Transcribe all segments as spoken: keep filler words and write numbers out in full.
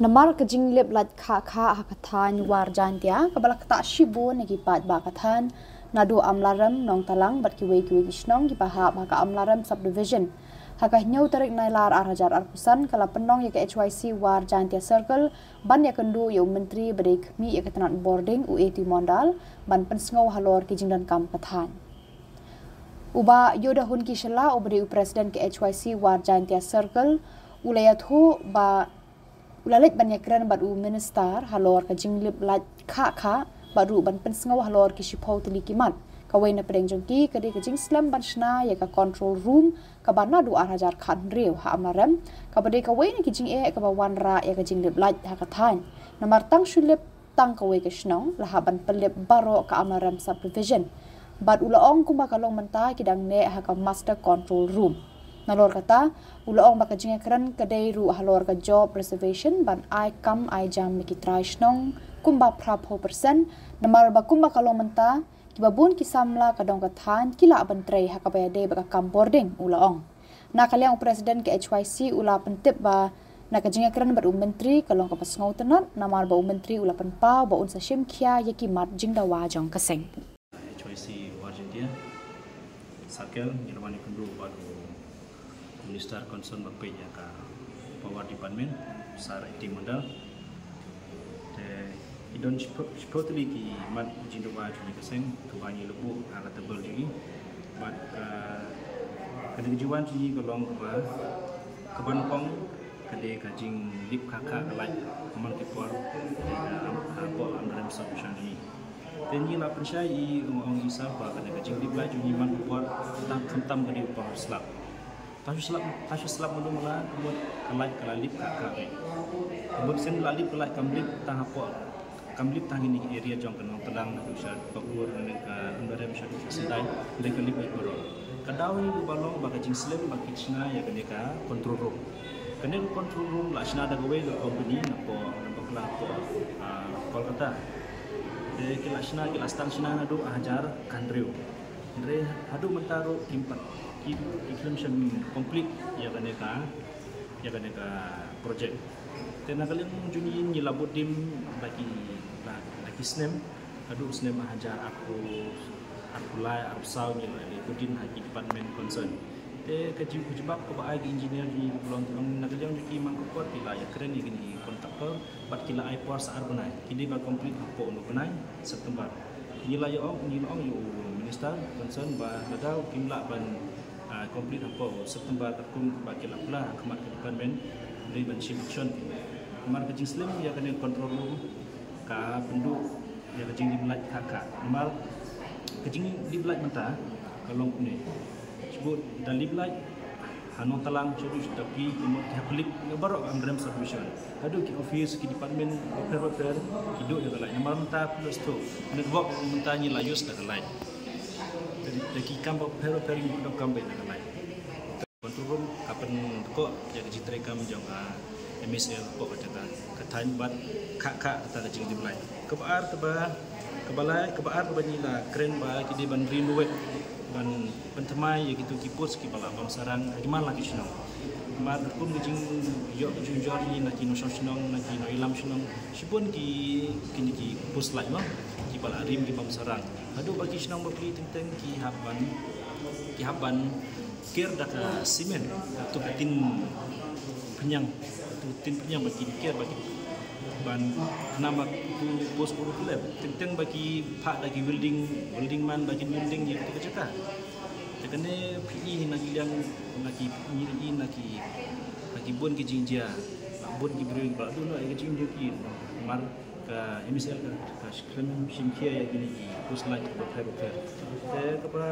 Namar ka jinglip lait khah khah ha ka thaiñ War Jaintia kaba la ktah shibun na ki paidbah ka thaiñ naduh Amlarem, Nongtalang bad kiwei kiwei ki shnong kiba hap ha ka Amlarem Subdivision. Ha ka hynñiew tarik Nailar ar hajar arphew san ka la pynlong ïa ka H Y C War Jaintia Circle ban ïakynduh ïa u Myntri ba dei khmih ïa ka tnat bording u A T Mondal ban pynsngew halor ki jingdonkam ka thaiñ. U Bah Yodahun Kishela uba dei u President ka H Y C War Jaintia Circle u la ïathuh ba u la leit ban ïakren bad u Minister halor ka jinglip lait khah khah bad ruh ban pynsngew halor ki shiphew tylli ki mat. Kawei na pdeng jong ki ka dei ka jingslem ban shna ïa ka control room kaba naduh ar hajar khathynriew ha Amlarem, kaba dei kawei na ki jingeh kaba wanrah ïa ka jinglip lait ha ka thaiñ. Namar tang shu lip tang kawei ka shnong la hap ban pynlip baroh ka Amlarem Subdivision. Bad u la ong kumba ka long mynta ki dang neh ha ka Master Control Room. Nalor kata, u la ong ba ka jingïakren ka dei ruh halor ka job reservation ban ai kam ai jam ïa ki trai shnong kumba phraphew percent, namar ba kumba ka long mynta kiba bun ki samla ka dong ka thaiñ ki lah ban trei ha kaba ïadei bad ka kam bording, u la ong. Na ka liang u President ka H Y C u la pyntip ba na ka jingïakren bad u Myntri ka long kaba sngewtynnat namar ba u Myntri u la pynpaw ba un sa shim khia ïa ki mat jingdawa jong ka seng. H Y C War Jaintia Circle ngi la wan ïakynduh bad u Minister concern ba peit ïa ka Power Department, Sir A T Mondal. Te ki don shiphew, shiphew tylli ki mat jingdawa jong ngi ka seng kaba ngi la buh ha ka table jong ngi. Bad ka, ka dei ka jingwan jong ngi ka long kaba, kaba nyngkong ka dei ka jinglip khah khah ka lait man ki por, eh, ha, hapoh Amlarem Subdivision jong ngi. Te ngi la pynshai ïa u ong i sir ba ka dei ka jinglip lait jong ngi man ki por, tang khamtam ka dei u power slab. Tang shu slap, tang shu slap mano mala, ka mut ka lait ka la lip khah khah. Ka mut sien la lip ka lait kam lip tang hapoh. Kam lip tang ïa kine ki area jong ka Nongtalang, naduh sha Pakur, naduh ka Amlarem, sha naduh sha Synthai, hynrei ka lip lait baroh. Ka daw hi uba long ba ka jingslem ba ki shna ïa kane ka control room. Kane ka control room la shna da kawei ka company na pdeng, na bakla pdeng, ah, Kolkata. Te ki la shna, ki la sdang shna naduh ar hajar khathynriew. Hynrei haduh mynta ruh kim pat, ki, ki khlem shym complete ïa kane ka, ïa kane ka project. Te na ka liang jong ngi, ngi la bud dim da ki, da, da ki snem, haduh snem ar hajar arphew, arphew lai, arphew saw ngi la leit bud dim ha ki department concern. Te ka ju-, ka jubab kaba ai ki engineer jong ngi ka long, na ka liang jong ki man ka por ki la ïakren ïa kine ki contractor, bad ki la ai por sa ar bnai. Ki dei ban complete hapoh hynñiew bnai September. Ngi la ïa ong, ngi la ong ïa u minister concern ba lada kim lah ban, ah, complete hapoh September katkum ba ki la pla ha khmat ka department, dei ban shim action. Namar ka jingslem ïa kane control room ka pynduh ïa ka jinglip lait khah khah. Namar ka jinglip lait mynta ka long kumne. Shu bud da lip lait ha Nongtalang, shu bud da ki, ki mut ki hap lip ïa baroh Amlarem Subdivision. Haduh ki office, ki department bapher bapher ki duh ïa ka lait. Namar mynta phi la sdang, na ka bok mynta ngi la use da ka lait. Da ki kam bapher bapher ngi pyndonkam beit da ka lait. Control room ka pynkoh ïa ka jingtrei kam jong ka M S L hapoh ka jaka ka thaiñ bad khah khah kata ka jinglip lait. Kaba ar kaba, kaba lai, kaba ar kaba ngi la kren ba ki dei ban renovate, ban pynthymmai ïa kitu ki post kiba la bam sarang ha ki man la ki shnong. Namar katkum ka jingïoh ka jingjur ngi na ki nongshong shnong, na ki nongïalam shnong, shibun ki, kine ki post lait mo, kiba la rim ki bam sarang. Haduh ba ki shnong bapli teng teng ki hap ban, ki hap ban ker da ka cement, tu ka tin pynïang, tu tin pynïang ba kin ker ba kin ban, namar tu post buru klep. Teng teng ba ki phah da ki welding, welding man ba kin welding ïa tu ka jaka. Te kane phi i na ki liang, na ki, ngi i na ki, na ki bun ki jingjia, bun ki briew ba duna ïa ki jingjia ki mar ka M S L ka, ka khlem shim khia ïa kine ki post lait bapher bapher. Te kaba,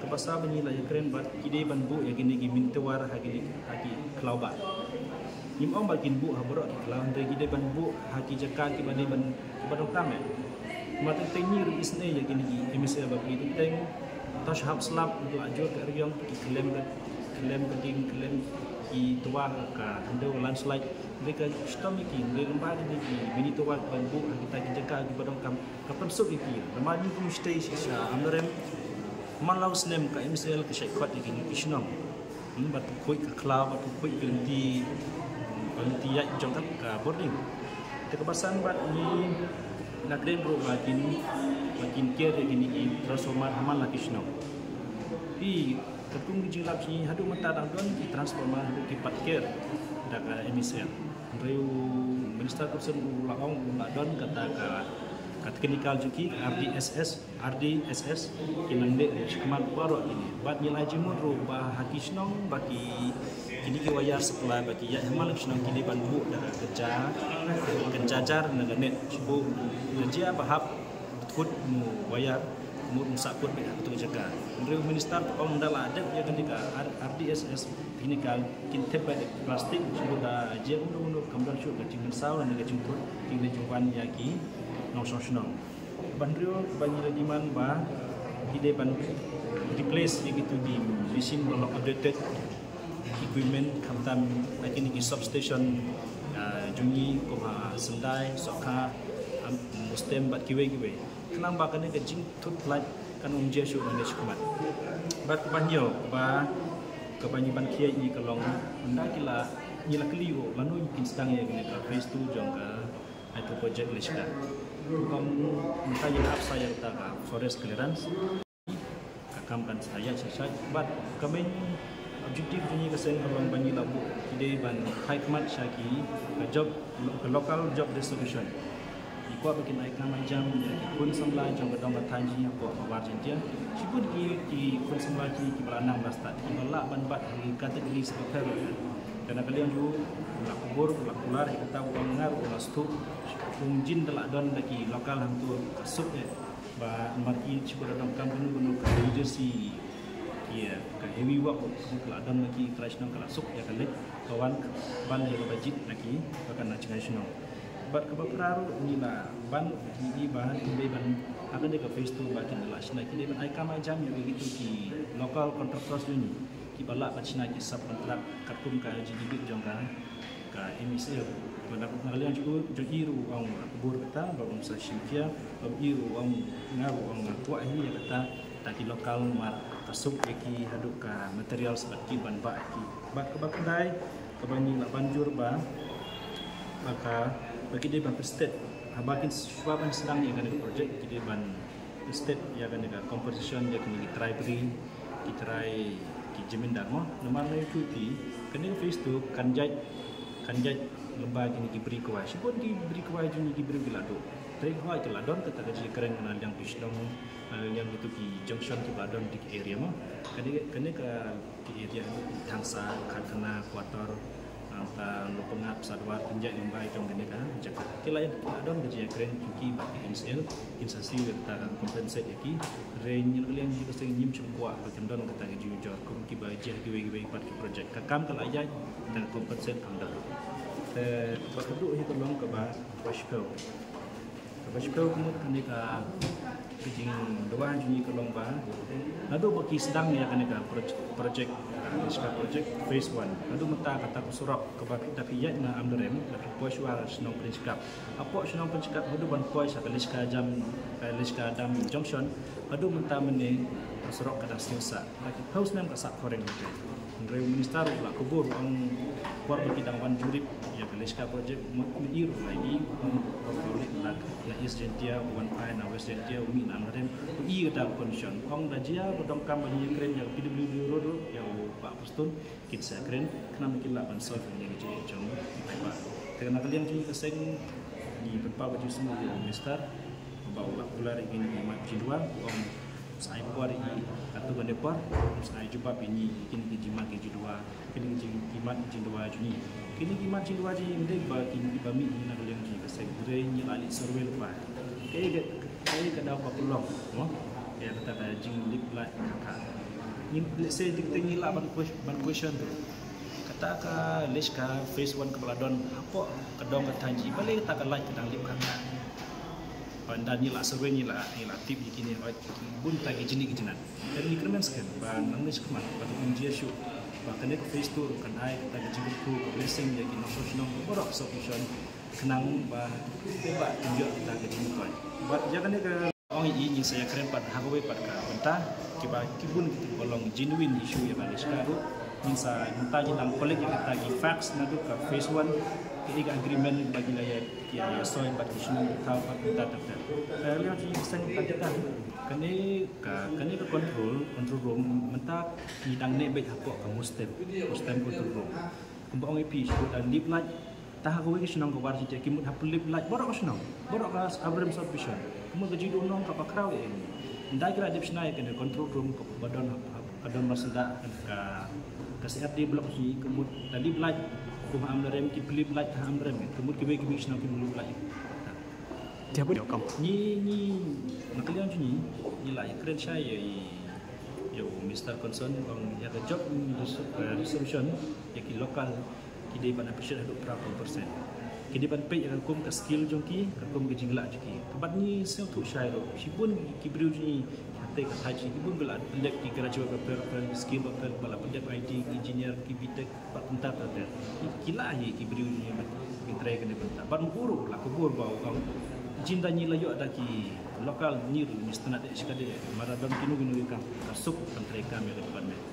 kaba sa ba ngi la ïakren bad ki dei ban buh ïa kine ki mini tower ha kine, ha ki khlaw bah. Ngim ong ba kin buh ha baroh ki khlaw, hynrei ki dei ban buh ha ki jaka kiba dei ban, kiba donkam eh. Namar teng teng ngi ruh ngi isynei ïa kine ki M S L bapli teng teng. Tang shu hap slap, la jur ka eriong, ki khlem ka, khlem ka ding, khlem ki tower ka khyndew landslide. Hynrei ka shitom ïa ki, hynrei lyngba kine ki mini tower ban buh ha kita ki jaka kiba donkam, ka pynsuk ïa ki. Namar ngi kum shatei sha Amlarem, man la u snem ka M S L ka shait khot ïa kine ki shnong. Hmm, bad khuid ka khlaw, bad khuid ka lynti, hmm, Quality ïaid jong ka, ka bording. Te kaba san bad ngi na kren ruh ba kin, ba kin ker ïa kine ki transformer ha man la ki shnong. Phi katkum ki jinglap jong ngi haduh mynta dang don ki transformer haduh ki pat ker da ka M E C L. Hynrei u minister concern u la ong u la don kata ka, ka technical jong ki R D S S, R D S S, ki nang dei shakhmat baroh kine. Bad ngi la ai jingmut ruh ba ha ki shnong ba ki, kine ki wire supply ba ki ïaid ha man la ki shnong ki dei ban buh da ka kynja, kynja jar na ka net. Shu buh da jia ba hap kut mu wire, mut mu sah kut beit ha kato ka jaka. Hynrei u minister u ong da la dep ïa kane ka R-, R D S S technical kin tep beit plastik, shu buh da jia kumno kumno kam don shuh ka jingmynsaw lane ka jingkut, kin leit jingwan ïa ki nongshong shnong. Ban riew ban ïa la demand ba ki dei ban replace ïa kitu ki machine ba long outdated equipment, khamtam ïa kine ki substation, ah, jong ngi kum ha Sendai, Sokha, am, Mustem bad kiwei kiwei. Khnang ba kane ka jingthut lait kan ym jia shuh nangne shakhmat. Bad kaba hynñiew, kaba, kaba ngi ban khia ïa ka long, ynda ki la, ngi la kylli ruh lano kin sdang ïa kane ka phase two jong ka hydro project Leshka. Kum mynta ngi la ap sa ïa kata ka forest clearance. Ka kam kan sa ïaid shai shai. Bad ka main objective jong ngi ka seng ka long ba ngi la buh, ki dei ban phai khmat sha ki, ka job, ka local job distribution. Ngi kwah ba kin ai kam ai jam ïa ki khun samla jong ka dong ka thaiñ jong ngi hapoh ka War Jaiñtia. Shibun ki, ki khun samla ki, kiba la nang ba la stad, kiba lah ban bat ha ki categories bapher bapher. Te na ka liang jong u, u la kubur, u la kular ïa kata, u ong nga ruh u la sngewthuh. Kum jin da la don da ki local hangto ka suk eh. Ba namar ki shibun da donkam kano kano ka emergency, ïa ka heavy work, ka la don ma ki trai shnong, ka la suk ïa ka leit ka wan ban ïa kaba jied na ki ba kan na jngai shnong. Bad kaba phra ruh ngi la ban ki, i ba ki dei ban ha kane ka phase two ba kin da la shna, ki dei ban ai kam ai jam ïa kitu ki local contractors jong ngi kiba lah ban shna ki subcontract katkum ka jingibit jong ka ka M E C L. Bad na ka liang jong u, jong i ruh u ong u la kubur kata, ba um sa shim khia, ba i ruh u ong, nga ruh u ong nga kwah hi ïa kata, ta ki local mar ka suk ïa ki haduh ka materials bad ki ban bah ïa ki. Bad kaba khyndai, kaba ngi la ban jur ba, ba ka, ba ki dei ban pynstet, haba kin shuwa ban sdang ïa kane ka project, ki dei ban pynstet ïa kane ka compensation ïa kine ki trai bri, ki trai ki jmindar mo. Namar ngi ïathuh ïa phi, kane ka phase two kan jait, kan jait lyngba kine ki bri kwai. Shibun ki bri kwai jong ngi ki briew ki la duh. Trai kwai ki la don kata ka jingkren na liang ki shnong, na liang kitu ki junction kiba don ki area mo. Kane, kane ka ki area Thangsa, Khatkhana, Quarter, ah, ka Lopangap, Sadwar, kin jait lyngba jong kane ka jaka. Ki la ïa, ki la don ka jingkren jong ki bad ki M C L, kin sa siew ïa kata ka compensate ïa ki. Hynrei ngi na ka liang jong ka seng ngim shym kwah ba kin don kata ka jingujor kum kiba jia kiwei kiwei pat ki project. Ka kam ka la ïaid, kata ka compensate kam don. Te kaba khadduh hi ka long kaba, kaba shiphew. Kaba shiphew ka mut kane ka, ka jingdawa jong ngi ka long ba, naduh ba ki sdang ïa kane ka proj-, project, ah, Leshka project phase one. Naduh mynta kata ka surok kaba phi, da phi ïaid na Amlarem, da phi poi shuwa shnong Prince Cup. Hapoh shnong Prince Cup haduh ban poi sha ka Leshka Dam, eh, Leshka Dam Junction, haduh mynta mynne ka surok ka dang sniew sah. Ka ki phew snem ka sah khoreng. Hynrei u minister u la kubur, u ong por ba ki dang wan jurip ïa ka Leshka project, mut i ruh la i, u ong por ba u leit na, na East Jaintia, u wan phai na West Jaintia, u mih na Amlarem, u i kata ka condition. U ong da jia ba donkam ban ïakren ïa ka P W D road ruh ïa u Bah Prestone, kin sa kren, khnang ba kin lah ban solve ïa ka jingïaid jong ki paidbah. Te na ka liang jong ngi ka seng, ngi pynpaw ka jingsngew ïa u minister ba u la kular ïa kine ki mat jingdawa, u ong sa ai por ïa ki katto katne por, sa ai jubab ïa ngi ïa kine ki jingmat ki jingdawa, kine ki jing-, ki mat jingdawa jong ngi. Kine ki mat jingdawa jong ngi ym dei ba kine kiba mih na ka liang jong ngi ka seng, hynrei ngi la leit survey lypa. Kaei ka, kaei ka daw ba pynlong, mo? Ïa kata ka jinglip lait ka. Ngi, let's say, teng teng ngi lah ban ques-, ban question ruh. Kata ka Leshka phase one kaba la don hapoh ka dong ka thaiñ jong ngi, balei kata ka lait ka dang lip kata? Ba ynda ngi la survey ngi la, ngi la tip ïa kine, hooid, bun ta ki jingïaid ki jingïaid. Te ngi kyrmen skhem ba nangne shakhmat ba kin ym jia shuh, ba kane ka phase two ruh kan ai kata ka jingkyrkhu ka blessing ïa ki nongshong shnong baroh sub-division, khnang ba, ba kin ïoh kata ka jingmyntoi. Bad ïa kane ka ong i, ngin sa ïakren pat ha kawei pat ka bynta, kiba, ki bun kiba long genuine issue ïa ka Leshka ruh. Sa mynta ngi dang collect ïa kita ki facts naduh ka phase one, ka agreement ba ngi la ïa, ki ïa soi bad ki shnong ki thaw bad kita ter ter. Ka liang jong ngi ka seng ka kita. Kane ka, kane ka control, control room mynta ngi dang ne beit hapoh ka Mustem, Mustem control room. Kumba ong ïa phi, shu da lip light. Tang ha kawei ka shnong ka war shi ki mut ha pynlip light baroh ka shnong, baroh ka Amrem subdivision. Kumba ka jingduhnong kaba khraw ïa ngi. Nda ki la dep shna ïa kane control room kaba don ha, ha, ka don marsyndah ka, ka C R D block shi ka mut da lip light. Kum ha Amrem ki pynlip light ha Amrem. Ka mut kiwei kiwei shnong ki mut lip light. Ngi, ngi, na ka liang jong ngi, ngi la ïakren shai ïa i, ïa u Mister Concern, ong ïa ka job, mm, res-, eh, resolution, ïa ki local, ki dei ban appreciate haduh phra phew percent. Ki dei ban peit ïa ka kum ka skill jong ki, ka kum ka jinglah jong ki. Bad ngi sngewthuh shai ruh, shibun ki briew jong ngi, hangtei ka thaiñ jong ngi, shibun ba la pyndep ki graduate bapher bapher, skill bapher, ba la pyndep I T, engineer, ki B Tech, bad kumta ter ter. Ki lah hi ki briew ngi ban, ban trei kane bynta. Bad mut ruh la kubur ba u ong, jin da ngi la ïoh da ki local, ngi ruh ngi sngewtynnat ïa shikatdei, ma da don kino kino ki kam, ka suk ban trei kam ïa ka department.